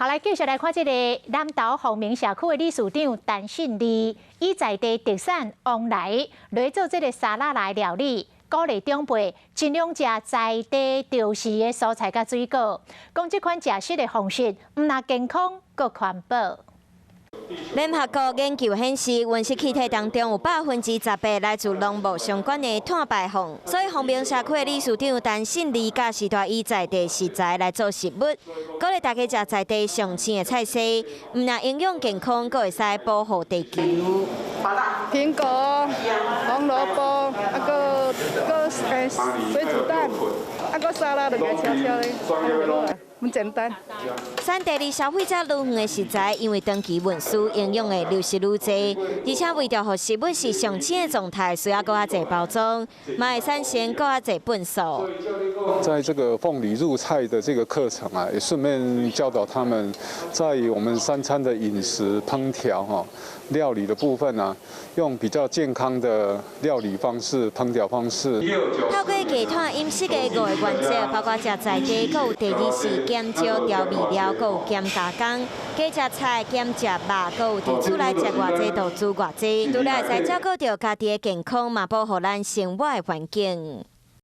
好，來繼續來看這個南投鳳鳴社區的理事長陳信利，以在地特產旺來來做這個沙拉來料理，鼓勵長輩盡量食在地著時的蔬菜佮水果，講這款食食的方式，毋但健康，閣環保。聯合國研究顯示，溫室氣體當中有18%來自農牧相關的碳排放，所以鳳鳴社區的理事長陳信利佮時代以在地食材來做食物，鼓勵大家食在地上鮮的菜色，毋但營養健康，閣會使保護地球。蘋果、紅蘿蔔，啊閣閣水煮蛋，啊閣沙拉就共切切的。很簡單。產地離消費者愈遠的食材，因為長期運輸，營養會流失愈濟，而且為著予食物是上鮮的狀態，需要閣較濟包裝，嘛會產生閣較濟糞埽。在這個鳳梨入菜的這個課程啊，也順便教導他們，在我們三餐的飲食烹調哈料理的部分啊，用比較健康的料理方式、烹調方式。透過低碳飲食的五個原則，包括食在地，閣有第二是減少調味料，閣有減加工，加食菜、減食肉，閣有佇厝內食偌濟就煮偌濟，除了會使照顧著家己的健康，嘛保護咱生活的環境。